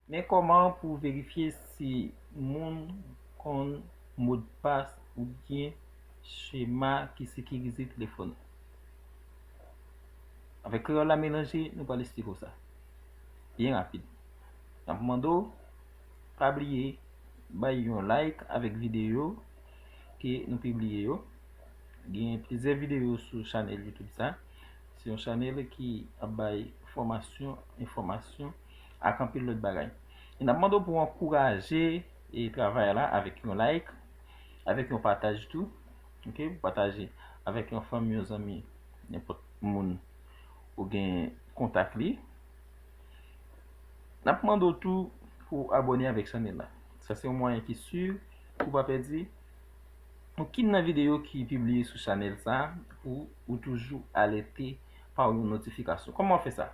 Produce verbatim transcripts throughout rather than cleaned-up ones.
Men kòman pou verifye si moun konn modpas oubyen chema ki sekirize telefòn. Avèk Kreyòl la Melanje, nou pral esplike w sa byen rapid. N ap mande w pa bliye bay yon like avèk videyo ke nou pibliye yo. Gen plizyè videyo sou chanèl YouTube sa. Se yon chanèl ki ap bay fòmasyon, enfòmasyon ak anpil lòt bagay. E n ap mande w pou w ankouraje e travay la avèk yon like, avèk yon pataj tou. Ok, pou pataje avèk yon fanmi, yon zanmi, nenpòt moun ou gen kontak li. N ap mande w tou pou w abòne avèk chanèl la. Sa se yon mwayen ki si pou w pa pèdi okenn nan videyo ki pibliye sou chanèl sa, pou ou toujou alète pa yon notifikasyon. Kòman w fè sa?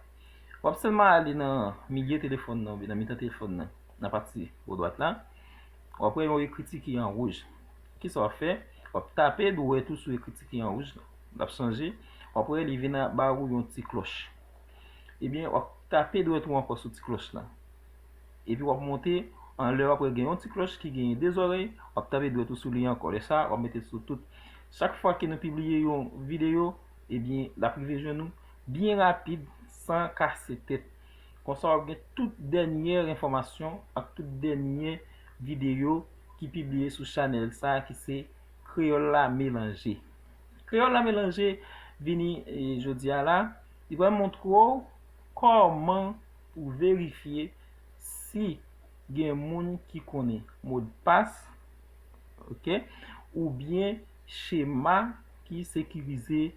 W ap sèlman ale nan milye telefòn nan oubyen nan mitan telefòn nan, nan pati bò dwat la. W ap wè yon ekriti ki an wouj. Kisa w ap fè? W ap tape dwèt ou sou ekriti ki an wouj la. L ap chanje. W ap wè li vin ba ou yon ti klòch. Ebyen, w ap tape dwèt ou ankò sou ti klòch la. Epi w ap monte anlè, w ap wè gen yon ti klòch ki genyen de zòrèy, w ap tape dwèt ou sou li ankò. Lè sa, w ap mete l sou tout. Chak fwa ke nou pibliye yon videyo, ebyen, l ap rive jwenn ou byen rapid, san kase tèt. Konsa, w ap gen tout dènyè enfòmasyon ak tout dènyè videyo ki pibliye sou chanèl sa a ki se Kreyòl la Melanje. Kreyòl la Melanje vini, e, jodi a la, li pral montre w kòman pou verifye si gen moun ki konnen modpas, ok, oubyen chema ki sekirize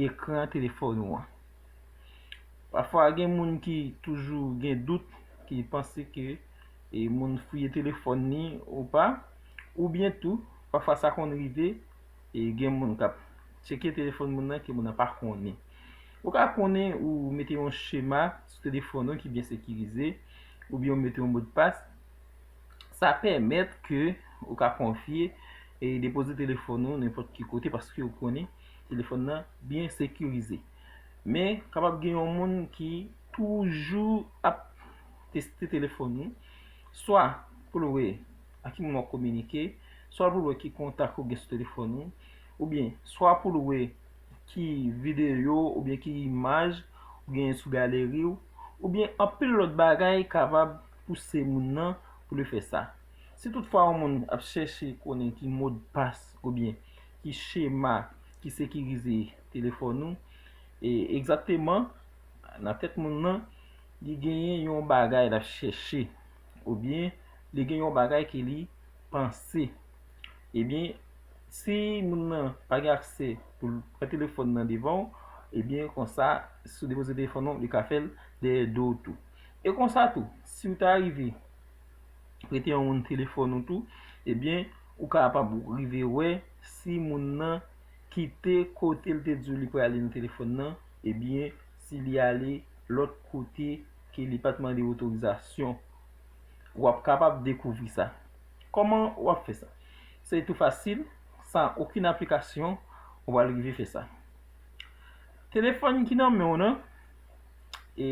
ekran telefòn ou an. Pafwa, gen moun ki toujou gen dout, ki panse ke, e, moun fouye telefòn ni ou pa, oubyen tou, pafwa sa konn rive, e, gen moun k ap tcheke telefòn moun nan ke moun nan pa konnen. Ou ka konnen ou mete yon chema sou telefòn ou ki byen sekirize, oubyen ou mete yon modpas. Sa pèmèt ke ou ka konfye e depoze telefòn ou nenpòt ki kote, paske ou konnen telefòn nan byen sekirize. Men, kapab gen yon moun ki toujou ap teste telefòn ou, swa pou l wè a ki moun w ap kominike, swa pou l wè ki kontak ou gen sou telefòn ou, oubyen swa pou l wè ki videyo oubyen ki imaj ou genyen sou galeri w, oubyen anpil lòt bagay kapab pouse moun nan pou li fè sa. Si toutfwa yon moun ap chèche konnen ki modpas oubyen ki chema ki sekirize telefòn ou, e egzakteman nan tèt moun nan, li genyen yon bagay l ap chèche, oubyen li gen yon bagay ke li panse. Ebyen, si moun nan pa gen aksè pou l pran telefòn nan devan w, ebyen, konsa, si w depoze telefòn nan, li ka fè l dèyè do w tou. E konsa tou, si w ta rive prete yon moun telefòn ou tou, ebyen, ou kapab rive wè si moun nan kite kote l te di w li prale nan telefòn nan, ebyen, si li ale lòt kote ke li pa t mande otorizasyon. W ap kapab dekouvri sa. Kòman w ap fè sa? Se tou fasil, san okenn aplikasyon, ou pral rive fè sa. Telefòn ki nan men w nan, e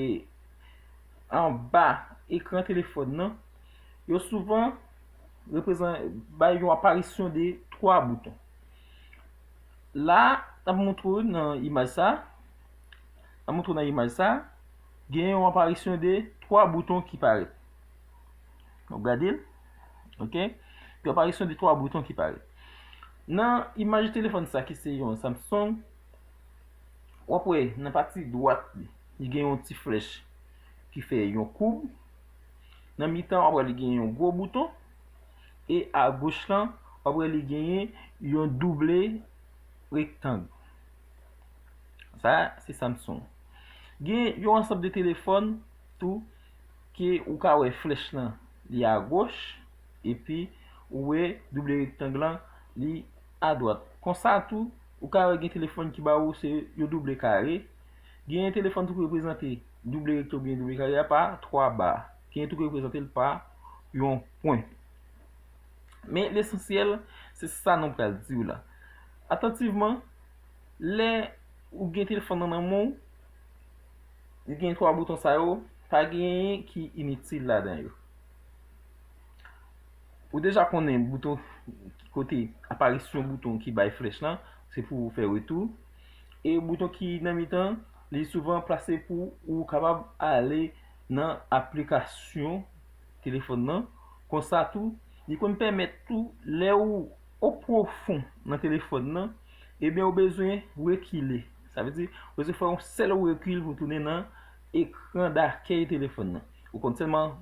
anba ekran telefòn nan, yo souvan reprezan-, bay yon aparisyon de twa bouton. La, n ap montre w nan imaj sa, n ap montre w nan imaj sa, gen yon aparisyon de twa bouton ki parèt. Nou gade l, ok? Gen aparisyon de twa bouton ki parèt. Nan imaj telefòn sa ki se yon Samsung, w ap wè nan pati dwat li, li gen yon ti flèch ki fè yon koub. Nan mitan, w ap wè li gen yon gwo bouton. E agoch lan, w ap wè li genyen yon double rektang. Sa, se Samsung. Gen yon ansanm de telefòn tou ke ou ka wè flèch lan, li agoch, epi ou wè double rektang lan, li adwat. Konsa tou, ou ka wè gen telefòn ki ba ou se yo double kare. Gen telefòn tou ki reprezante double rektang oubyen double kare a pa twa ba. Gen tou ki reprezante l pa yon pwen. Men lesansyèl, se sa nou pral di w la. Atantivman, lè ou gen telefòn nan nan men w, li gen twa bouton sa yo, pa genyen ki initil ladan yo. Ou deja konnen bouton kote aparisyon bouton ki bay flèch lan, se pou ou fè retou. E bouton ki nan mitan, li souvan plase pou ou kapab ale nan aplikasyon telefòn nan. Konsa tou, li konn pèmèt tou, lè ou o pwofon nan telefòn nan, ebyen ou bezwen rekile. Sa vle di, ou bezwen fè yon sèl rekil pou tounen nan ekran dakèy telefòn nan. Ou konn sèlman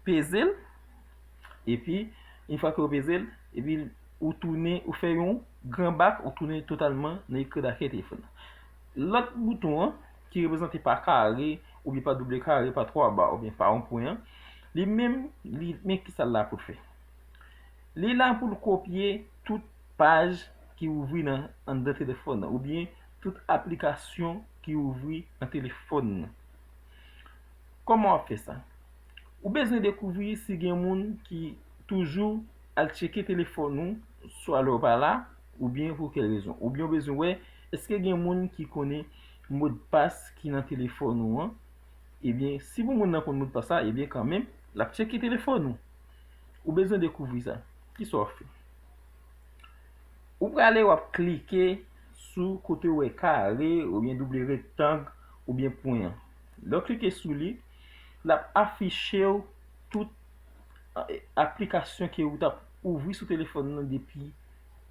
peze l, epi, yon fwa ke ou peze l, epi ou tounen, ou fè yon gran bak, ou tounen totalman nan ekran dakèy telefòn nan. Lòt bouton an, ki reprezante pa kare, oubyen pa double kare, pa twa ba, oubyen pa yon pwen an, li menm, li, men kisa l la pou l fè. Li la pou l kopye tout paj ki ouvri nan, anndan telefòn nan, oubyen tout aplikasyon ki ouvri nan telefòn nan. Kòman w ap fè sa? Ou bezwen dekouvri si gen moun ki toujou al tcheke telefòn ou, swa lè w pa la, oubyen pou kèl rezon. Oubyen ou bezwen wè, èske gen moun ki konnen modpas ki nan telefòn ou an? Ebyen, si pou moun nan konn modpas la, ebyen kanmenm, l ap tcheke telefòn ou. Ou bezwen dekouvri sa. Kisa w ap fè? Ou prale, w ap klike sou kote w wè kare, oubyen double rektang, oubyen pwen an. Lè w klike sou li, l ap afiche w tout, eh, aplikasyon ke ou t ap ouvri sou telefòn nan depi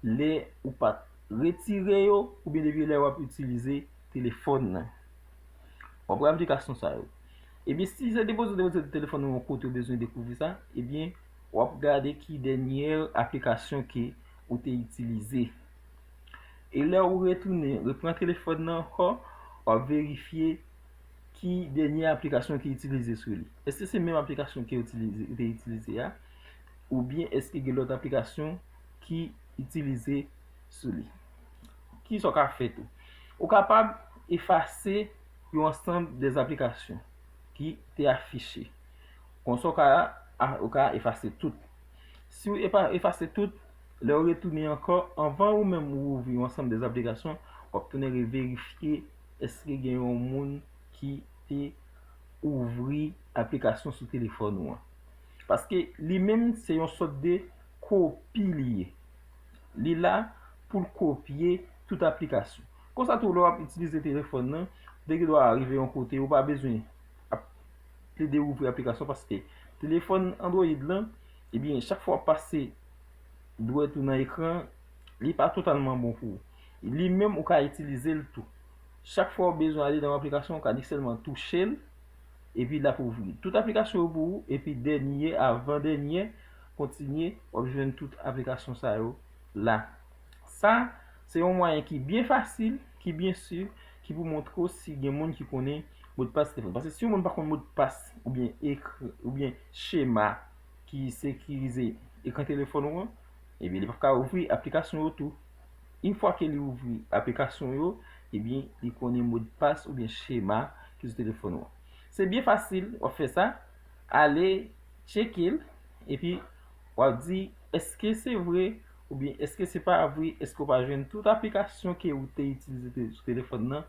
lè ou pa t retire yo, oubyen depi lè w ap itilize telefòn nan. W ap wè aplikasyon sa yo. Ebyen, si se depoze, depoze telefòn nan yon kote ou bezwen dekouvri sa, ebyen, w ap gade ki dènye aplikasyon ke ou te itilize. E lè ou retounen, repran telefòn nan ankò, w ap verifye ki dènye aplikasyon ki itilize sou li. Èske se menm aplikasyon ke ou itilize, ou te itilize a? Oubyen èske gen lòt aplikasyon ki itilize sou li? Kisa w ka fè tou? Ou kapab efase yon ansanm de aplikasyon ki te afiche. Konsa w ka, a, ou ka efase tout. Si w epa-, efase tout, lè w retounen ankò, anvan ou menm ou ouvri yon ansanm de aplikasyon, w ap tounen reverifye èske gen yon moun ki te ouvri aplikasyon sou telefòn ou an. Paske li menm se yon sòt de kopi li ye. Li la pou l kopye tout aplikasyon. Konsa tou, lè w ap itilize telefòn nan, ou te gen dwa rive yon kote, ou pa bezwen ap plede ouvri aplikasyon paske telefòn Android lan, ebyen, chak fwa w ap pase dwèt ou nan ekran, li pa totalman bon pou ou. Li menm, ou ka itilize l tou. Chak fwa w bezwen ale nan yon aplikasyon, ou ka nik sèlman touche l, epi l ap ouvri tout aplikasyon yo pou ou, epi dènye, avan dènye, kontinye, w ap jwenn tout aplikasyon sa yo la. Sa, se yon mwayen ki byen fasil, ki byen si, ki pou montre w si gen moun ki konnen modpas telefòn. Paske si yon moun pa konn modpas oubyen ekri, oubyen chema ki sekirize ekran telefòn ou an, ebyen, li p ap ka ouvri aplikasyon yo tou. Yon fwa ke li ouvri aplikasyon yo, ebyen, li konnen modpas oubyen chema ki sou telefòn ou an. Se byen fasil, w ap fè sa, ale tcheke l, epi w ap di, èske se vre oubyen èske se pa vre, èske w pa jwenn tout aplikasyon ke ou te itilize te-, sou telefòn nan,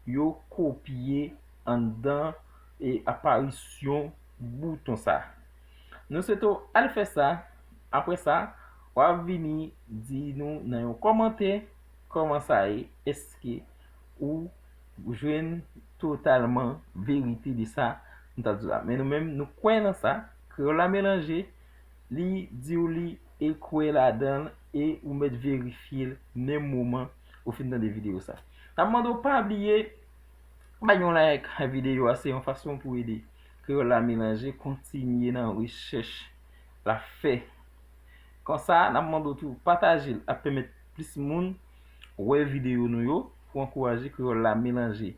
yo kopye anndan e aparisyon bouton sa. Nou swete w al fè sa. Apre sa, w ap vini di nou nan yon kòmantè kòman sa ye, èske ou jwenn totalman verite de sa m t ap di w la. Men nou menm, nou kwè nan sa. Kreyòl la melanje, li di w li e kwè ladan l, e ou mèt verifye l menm moman ou fin tande videyo sa. N ap mande w pa bliye bay yon like a videyo a, se yon fason pou ede Kreyòl la melanje kontinye nan rechèch l ap fè. Konsa, n ap mande w tou pataje l, ap pèmèt plis moun wè videyo nou yo pou ankouraje Kreyòl la melanje kontinye.